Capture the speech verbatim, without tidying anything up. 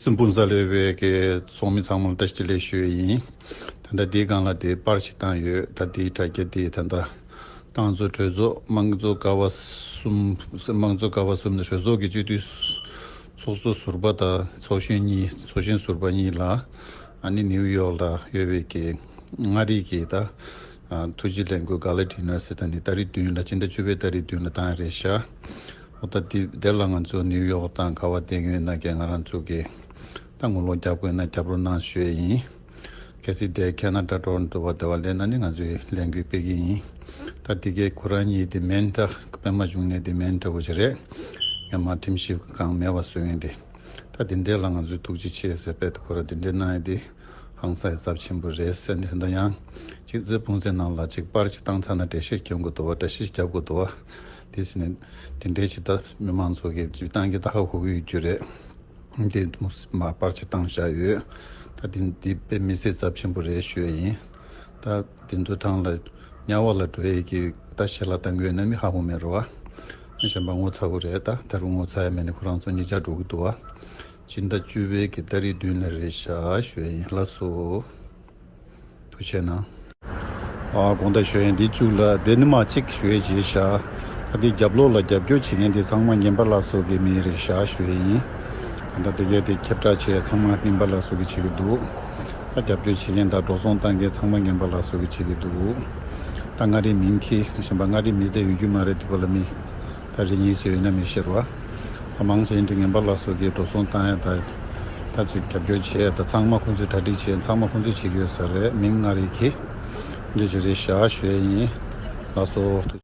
སྤུངས་ས་ལ་ཡོད་པའི་གི་ཚོགས་མི་ཚང་མ་ལ་བཀྲ་ཤིས་བདེ་ལེགས་ཞུ་ཡི་ཡིན། ད་ལྟ་འདིའི་སྒང་ལ་དེ་པར་ཞིག་བཏང་ཡོད། ད་དེའི་དྲ་རྒྱ་དེ་ད་ལྟ་ཏང་ཙུའུ་གྲོས་ཚོགས་དམངས་གཙོ་ཀ་བ་གསུམ། དམངས་གཙོ་ཀ་བ་གསུམ་ནི་གྲོས་ཚོགས་ཀྱི་སྤྱི་འཐུས་ཚོགས་གཙོ་ཟུར་པ་དང་ཚོགས་གཞོན་གཉིས། ཚོགས་གཞོན་ཟུར་པ་གཉིས་ལ་ཨ་ནི་ནིའུ་ཡོག་ལ་ཡོད་པའི་གི་མངའ་རིས་ཀྱི་ད་ཨ་ཐུགས་རྗེ་ལས་འགུལ་ག་ལ་ཌི་ནར་ཟེར། ད་ནི་ཏ་རིག་བདུན་ལ། སྤྱི་ཟླ་བཅུ་པའི་ཏ་རིག་བདུན་ལ་བཏང་ཡ་རེད་ཤག་འོ་ད་དེ་དེ་ལ་ང་ཚོ་ནིའུ་ཡོག་དང་ག་བ་བསྡད་ཡོད་ན་ཀྱང་ང་རང་ཚོ་གི་ད་ངོ་ལོག་རྒྱབ་དགོས་ན་རྒྱབ་རོགས་གནང་ཞུ་ཡ་ཡིན། གལ་སྲིད་དེ་ཁེ་ན་ཌ་ཊོ་རོན་ཊོ་བ་དེ་བ་སླེབས་ན་ནི་ང་ཚོས་ལས་འགུལ་སྤེལ་གི་ཡིན། ད་དེ་གའི་ཁོ་རང་གཉིས་དེ་མན་ཊ་པད་མ་འབྱུང་གནས་དེ་མན་ཊ་བོ་ཞིག་རེད། ངས་མ་ཁྲིམས་ཞིབ་ཁང་མེད་པ་བཟོ་ཡིན་ཏེ། ད་དེ་འདྲས་ལ་ང་ཚོས་ཐུགས་རྗེ་ཆེ་ཟེར་བས། ད་ཁོ་ར་དེ་འདྲས་གནང་ཡ་དེ་ཧང་སང་ཡ་ཚབས་ཆེན་པོ་རེད་ཟེར་ནས། ད་ཡང་ཅིག་རྩེ་སྤུངས་ཚེ་ནང་ལ་ཅིག་པར་ཅིག་བཏང་ཚར་ན་འགྲེལ་བཤད་སྐྱོན་དགོས་འདུག་བ། འགྲེལ་བཤད་རྒྱབ་དགོས་འདུག་བ། དེ་ཟེར་ནས་དེ་འདྲས་ཅིག་ད་མི་མང་ཚོ་གིས་ཅིག་བཏང་གི་ད་ཧ་གོ་གི་ཡོད་རྒྱུ་རེད། དེ་མ་པར་ཆ་བཏང་བཞག་ཡོད། ད་དེ་འདི་དཔེ་མི་སྲིད་ཚབས་ཆེན་པོ་རེད་ཞུ་ཡ་ཡིན། ད་དེ་ཚོ་གྲངས་ལ་དམྱལ་བ་ལ་འགྲོ་ཡས་ཀྱི་ད་ཞལ་ལག་བཏང་གི་ཡོད་ན་མི་ཧ་གོ་མེད་རོ་བ། གཞན་པ་ངོ་ཚ་གི་རེད། ད་ད་རུང་ངོ་ཚ་ཡ་མེད་ནི་ཁོ་རང་ཚོ་གཉིས་ཆ་འགྲོ་གི་འདུག་བ། སྤྱི་ཟླ་བཅུ་པའི་གི་ཏ་རིག་བདུན་ལ་རེད་ཤག་ཞུ་ཡ་ཡིན། ལགས་སོ། ཐུགས་རྗེ་གནང་། ཨ་དགོངས་དག་ཞུ་ཡིན། འདི་གཅིག་ལ་དེ་ནི་མ་གཅིག་ཞུ་ཡས་བྱས་ཤག་ད་འདི་རྒྱབ་ལོགས་ལ་རྒྱབ་སྐྱོར་བྱེད་མཁན་དེ་ཚང་མ་ངན་པ་ལགས་སོ་གི་མི་རེད་ཤག་ཞུ་ཡིན། ད་ལྟ་དེ་གས་དེ་ཁྱབ་བསྒྲགས་བྱེད་ཡས་ཚང་མ་ངན་པ་ལགས་སོ་གི་བྱེད་ཀྱི་འདུག་ད་རྒྱབ་སྐྱོར་བྱེད་མཁན་དང་འགྲོ་སོང་བཏང་མཁན་ཚང་མ་ངན་པ་ལགས་སོ་གི་བྱེད་ཀྱི་འདུག་ད་མངའ་རིས་མིང་འཁྱེར་གཞན་པ་མངའ་རིས་མི་དེ་ཡོད་རྒྱུ་མ་རེད། དེ་བ་ལ་མི་ད་རེ་གཉིས་ཚོད་ཡོད་ན་མི་ཤེས་རོ། ད་མང་ཆེ་འདི་ངན་པ་ལགས་སོ་གི་འགྲོ་སོང་བཏང་ཡ་ད་ད་ཅིག་རྒྱབ་སྐྱོར་བྱེད་ཡ་ད་ཚང་མ་ཁོང་ཚོས་གྲ་སྒྲིག་བྱེད། ཚང་མ་ཁོང་ཚོས་བྱེད་ཀྱི་ཡོད་ས་རེད། མིང་མངའ་རིས་འཁྱེར་འདི་ཅིག་རེད་ཤག་ཞུ་ཡ་ཡིན། ལགས་སོ།